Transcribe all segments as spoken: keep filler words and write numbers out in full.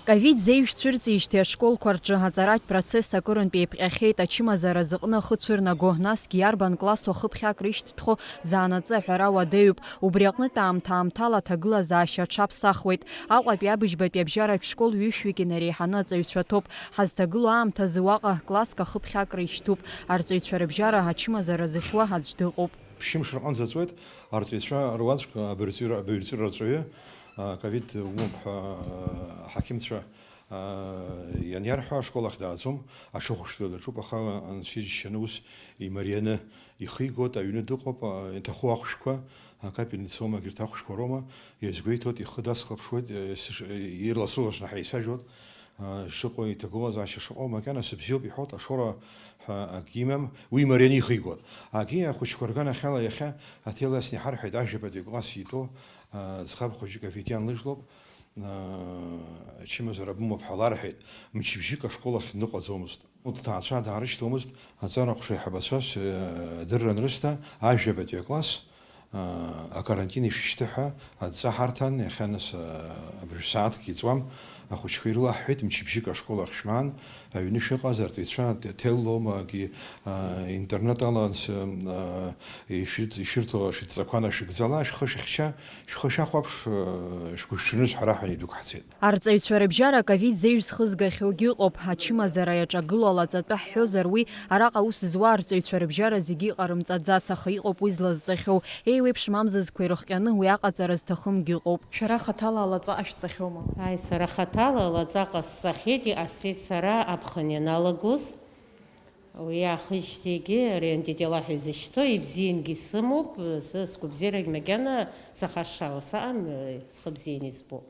Ковид зеижә цәырҵижьҭеи ашколқәа рҿы аҵаратә процесс акырынтә еиԥҟьахьеит, ачымазара зыҟны ахы цәырнаго, насгьы иарбан классу ахыԥхьак рышьҭтәхо заанаҵы аҳәара уадаҩуп. Убри аҟнытә аамҭа-аамҭала аҭагылазаашьа аҽаԥсахуеит. Аҟәатәи абыжьбатәи абжьаратә школ ҩышәҩык инареиҳаны аҵаҩцәа ҭоуп. Ҳазҭагылоу аамҭазы уаҟа класск ахыԥхьакра ишьҭуп. Арҵаҩцәа рыбжьара ачымазара зыхьуа аӡә дыҟоуп. Ԥшьымш рҟынӡа ҵуеит арҵаҩцәа руаӡәк, абаҩрҵәыра, абаҩрҵәыра рҵаҩы, а, ковид умоуп ҳәа, а, аҳақьымцәа, а, ианиарҳәа, ашкол ахь дааӡом, аҽыхәшәтәра даҿуп, аха анцәа иџьшьаны ус имарианы ихигоит, аҩны дыҟоуп, а, иҭаху ахәшәқәа, а, капельница роума, егьырҭ ахәшәқәа роума, иазгәеиҭоит, ихы дацлаԥшуеит, а, сыш-, а, ирласу-ласны ҳаицәажәоит. А, шыҟоу, иҭагылазаашьа шыҟоу, макьана сыбзиоуп иҳәоит, ашоура ҳәа акгьы имам, уи марианы ихигоит. Акгьы ахәыҷқәа рганахьала иахьа аҭел асны иҳарҳәеит, ажәабатәи акласс итәоу, а, ӡӷаб хәыҷык Авитиан лыжәлоуп, а, ачымазара бымоуп ҳәа ларҳәеит, мчыбжьык ашкол ахь дныҟәаӡомызт. Урҭ ҭаацәа даарышьҭуамызт, аҵара ҟәша аиҳабацәа, э, адырра анрысҭа, ажәабатәи акласс, а, акарантин ишәышьҭы ҳәа адҵа ҳарҭан, иахьа нас, а, абыржә сааҭк иҵуам, ахәыҷқәа ирылаҳҳәеит, мчыбжьык ашкол ахь шәмаан, аҩны шәыҟаз, арҵаҩцәа т-, ҭелломагьы, а, интернет ала анс-, а, ишәыц-, ишәырҭо шәыдҵақәа нашәыгӡала, шәхы шәыхьча, шәхы шәахәаԥш, а, шәгәышҽаныз ҳара ҳәа идәықәҳҵеит. Арҵаҩцәа рыбжьара аковид зеижә зхызгахьоугьы ыҟоуп. Ачымазара иаҿагылоу алаҵатәы ҳҳәозар, уи араҟа аус зуа арҵаҩцәа рыбжьара зегьы иҟарымҵаӡац, аха иҟоуп уи злазҵахьоу. Еиуеиԥшым амзызқәа ирыхҟьаны уи аҟаҵара зҭахымгьы ыҟоуп. Шәара хаҭала алаҵа ҟашәҵахьоума? Ааи, сара хаҭала алаҵа ҟасҵахьеит, иҟасҵеит сара аԥхын ианалагоз. Уи аахижьҭеигьы ари антителаҳәа изышьҭоу ибзиангьы исымоуп, сара сгәабзиарагь макьана сахашшаауа саҟам, схы бзианы избо.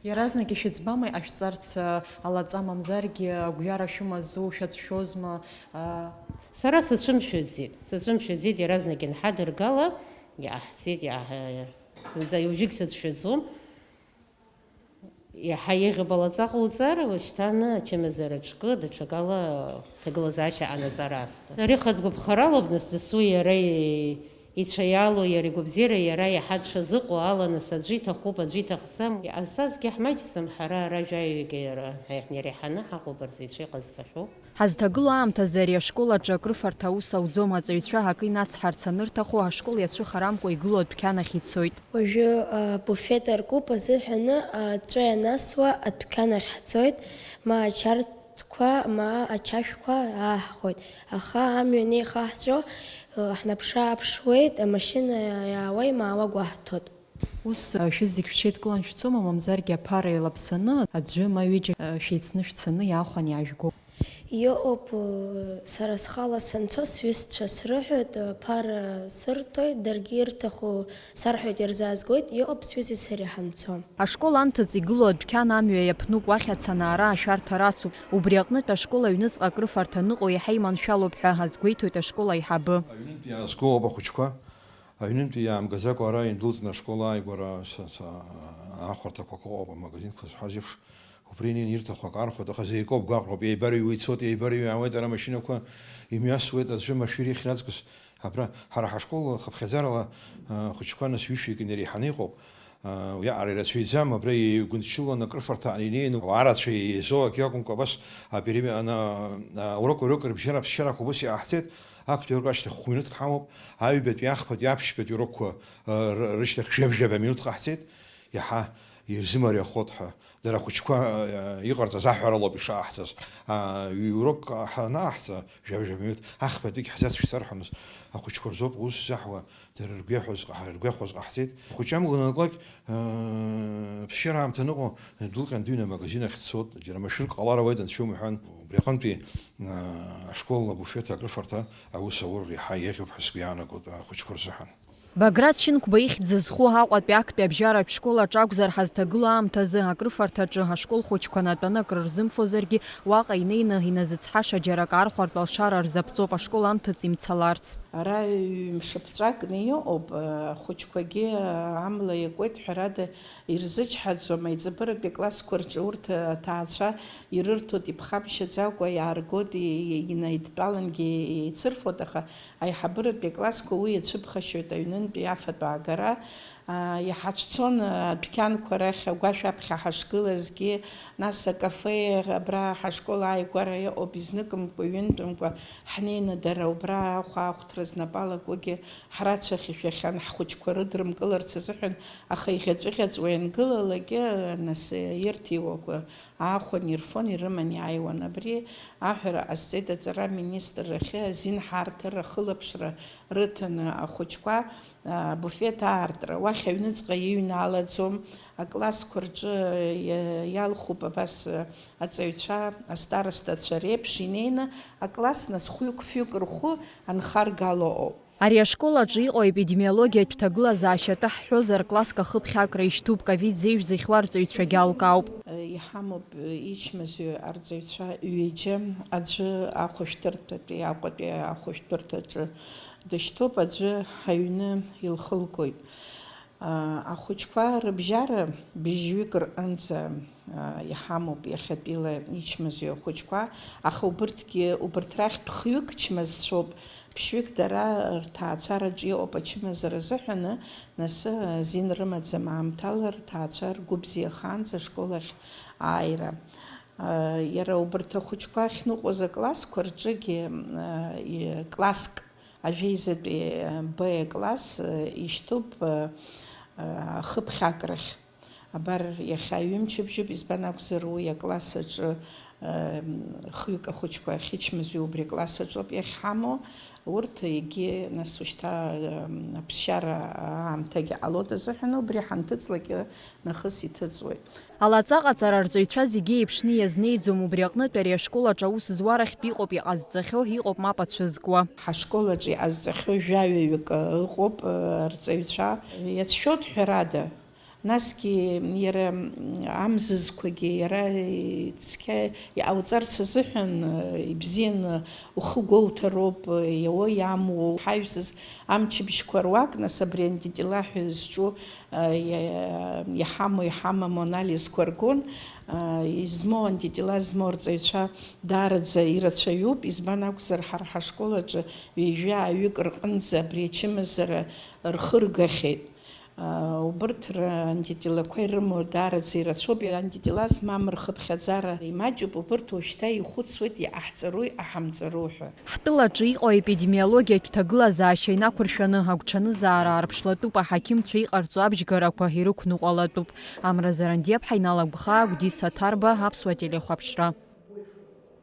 Иаразнак ишәыӡбама иҟашәҵарц, алаҵа мамзаргьы агәҩара шәымазу, шәацәшәозма? Сара сацәымшәаӡеит, сацәымшәаӡеит, иаразнак инҳадыргала, иҟаҳҵеит, иаҳ-, зынӡа ҩажәигь сацәшәаӡом. Иаҳа еиӷьуп алаҵа ҟауҵар, уашьҭан ачымазара ҿкы, даҽакала ҭагылазаашьа анаҵара асҭа. Ари хатә гәаԥхаралоуп, нас, дасу иара и-, ицәа иалоу, иара игәабзиара иара иаҳа дшазыҟоу ала, нас, аӡәы иҭахуп, аӡәы иҭахӡам. Иҟазҵазгьы ҳмаҷӡам, ҳара ара жәаҩагьы ара ҳаиҳ-, иреиҳаны ҳаҟоуп арҵаҩцәа иҟазҵахьоу. Ҳазҭагылоу аамҭазы ари ашкол аҿы акрыфарҭа аус ауӡом, аҵаҩцәа акы инацҳарц анырҭаху, ашкол иацәыхарамкәа игылоу адәқьан ахь ицоит. Уажәы, а, буфет аркуп азыҳәаны, а, аҵәа ианасуа адәқьан ахь ҳцоит, ма ачарҭқәа, ма ачашәқәа ааҳхоит, аха амҩа анеихаҳҵәо, а, ҳнаԥшы-ааԥшуеит, амашьына иаауа имаауа гәаҳҭоит. Ус, а, шәызегь шәҽеидкыланы шәцома, мамзаргьы аԥара еилаԥсаны аӡәы ма ҩыџьа, а, шәеицны шәцаны иаахәан иаажәго? Иҟоуп, сара схала санцо, сҩызцәа срыҳәоит, аԥара сырҭоит, даргьы ирҭаху сарҳәоит, ирзаазгоит, иҟоуп сҩызеи сареи ҳанцо. Ашкол анҭыҵ игылоу адәқьан амҩа иаԥнуп, уахь ацанаара ашәарҭа рацуп. Убри аҟнытә ашкол аҩныҵҟа акрыфарҭа аныҟоу иаҳа иманшәалоуп ҳәа азгәеиҭоит ашкол аиҳабы. Аҩнынтә иаазгоуп ахәыҷқәа, аҩнынтә иаамгаӡакәа ара индәылҵны ашкол ааигәара са, са, аахәарҭақәа ыҟоуп, амагазинқәа зҳәаз еиԥш. Убри инеины ирҭаху акы архәоит, аха зегь акоуп, гәаҟроуп, еибарыҩуа ицоит, еибарыҩуа иаауеит, ара амашьынақәа имҩасуеит, аӡәы машәыр ихьыр аҵкыс абра, ҳара ҳашкол хыԥхьаӡарала, а, ахәыҷқәа нас ҩышәҩык инареиҳаны иҟоуп. А, уиаҟара ирацәаҩӡам, абра еигәынчылан акрыфарҭа инеины, ауаа рацәа еизоу акы акәымкәа, абас апериме-, ана-, а, урок-урок рыбжьара аԥсшьарақәа убас иҟаҳҵеит, актәи урок ашьҭахь хә-минуҭк ҳамоуп, аҩбатәи, ахԥатәи, аԥшьбатәи урокқәа, а, р-, рышьҭахь жәабжь-жәаба минуҭк ҟаҳҵеит. Иаҳа ирзымариахоит ҳәа, дара ахәыҷқәа, э, иҟарҵаз аҳәаралоуп ишаҟаҳҵаз. А, ҩ-урокк ҳанаҟаҳҵа, жәаба-жәаба минуҭ, ахԥатәигь ҳзацәшәҵар ҳәа, нас, ахәыҷқәа рзоуп аус заҳуа, дара ргәы иаҳәоз ҟаҳ-, ргәы иахәоз ҟаҳҵеит. Хәыҷы амгәа анаклак, э, ԥсшьара аамҭа аныҟоу, дәылҟьан дыҩны амагазин ахь дцот, џьара машәырк ҟалар ауеит, анцәа иумҳәан. Убри аҟынтәи, э, ашкол абуфеҭ акрыфарҭа аус аур иаҳа еиӷьуп ҳәа сгәы иаанагоит ахәыҷқәа рзыҳәан. Баграт Шьынқәба ихьӡ зызху Аҟәатәи актәи абжьаратә школ аҿы акәзар, ҳазҭагылоу аамҭазы акрыфарҭаҿы ашкол хәыҷқәа натәаны акрырзымфозаргьы, уаҟа инеины иназыцҳаша џьарак аархәартә алшара рзаԥҵоуп, ашкол анҭыҵ имцаларц. Ара ҩ-мшаԥҵәакны иҟоуп, ахәыҷқәагьы амла иакуеит, ҳәарада, ирзычҳаӡом, аиҵбыратәи аклассқәа рҿы урҭ аҭаацәа ирырҭоит, иԥхамшьаӡакәа иааргоит, и-, и-, инаидтәалангьы еицырфоит, аха аиҳабыратәи аклассқәа уи иацәыԥхашьоит аҩнынтәи афатә аагара, Иҳацәцон адәқьанқәа рахь, агәашә аԥхьа ҳашгылазгьы, нас акафе, абра ҳашкол ааигәара иҟоуп, изныкымкәа, ҩынтәымкәа ҳнеины дара убра ахәаахәҭра знапы алакугьы ҳрацәахьшәахьан, ҳхәыҷқәа рыдрымкыларц азыҳәан, аха иӷьаҵәыӷьаҵәуа иангылалакгьы, нас ирҭиуа аахәан ирфон, ирыман иааиуан. Абри аҳәара ҟасҵеит аҵара аминистррахьы азин ҳарҭар, ахылаԥшра рыҭаны ахәыҷқәа, а, буфеҭ аартра. Уахь аҩныҵҟа иҩналаӡом, аклассқәа рҿы иа-, иалхуп абас, а, аҵаҩцәа, астаростацәа реиԥш инеины, акласс нас хәҩык-фҩык рхәы анхаргало ауп. Ари ашкол аҿы иҟоу аепидемиологиатә ҭагылазаашьа атәы ҳҳәозар, класск ахыԥхьакра ишьҭуп, ковид зеижә зыхьуа арҵаҩцәагьы алкаауп. Иҳамоуп ичмазаҩу арҵаҩцәа ҩыџьа, аӡәы ахәышәтәырҭатәи, Аҟәатәи ахәышәтәырҭаҿы дышьҭоуп, аӡәы аҩны илхылгоит. Ахәыҷқәа рыбжьара быжьҩык рҟынӡа иҳамоуп иахьатәила ичмазаҩу ахәыҷқәа, аха убырҭгьы, убырҭ рахьтә хҩык чмазцәоуп, ԥшьҩык дара рҭаацәараҿы иҟоуп ачымазара азыҳәаны, нас азин рымаӡам аамҭала рҭаацәа ргәы бзиахаанӡа ашкол ахь ааира. Иара убырҭ ахәыҷқәа ахьныҟәоз аклассқәа рҿыгьы, и-, класск, ажәеизатәи Б класс, ишьҭоуп ахыԥхьакрахь. Абар, иахьа ҩымчыбжьуп, избан акәзар, уи акласс аҿы, хҩык ахәыҷқәа ахьычмазаҩу убри акласс аҿоуп иахьҳамоу. Урҭ егьи, нас, ушьҭа, аԥсшьара аамҭагьы ҟалоит азыҳәан, убри ҳанҭыҵлакь нахыс иҭыҵуеит. Алаҵаҟаҵара арҵаҩцәа зегьы еиԥшны иазнеиӡом, убри аҟнытә ари ашкол аҿы аус зуа рахьтә иҟоуп иҟазҵахьоу, иҟоуп мап ацәызкуа. Ҳашкол аҿы иҟазҵахьоу жәаҩаҩык ыҟоуп, арҵаҩцәа. Иацәшәоит, ҳәарада. Насгьы иара, м, амзызқәагьы иара, э, цқьа иҟауҵарц азыҳәан, э, ибзианы ухы гәоуҭароуп, э, иауа иамуоу. Ҳаҩсыз амчыбжьқәа руак, нас, абри антитела ҳәа зҿу, э, иа-, иҳамоу, иҳамаму анализқәа ргон, э, измоу, антитела змоу арҵаҩцәа даараӡа ирацәаҩуп, избан акәзар, ҳара ҳашкол аҿы ҩажәа ҩык рҟынӡа абри ачымазара рхыргахьеит. Убырҭ рантителақәа ирымоу даараӡа ирацәоуп, антитела змам рхыԥхьаӡара имаҷуп, убырҭ уажәшьҭа ихәыцуеит, иҟаҳҵару, иҟаҳамҵару ҳәа. Ҳтәылаҿы иҟоу аепидемиологиатә ҭагылазаашьа инақәыршәаны агәҽанызаара аарԥшлатәуп, аҳақьымцәа иҟарҵо абжьгарақәа ирықәныҟәалатәуп. Амра Зарандиаԥҳа, Инал Агәхаа, Гәдиса Ҭарба, Аԥсуа телехәаԥшра.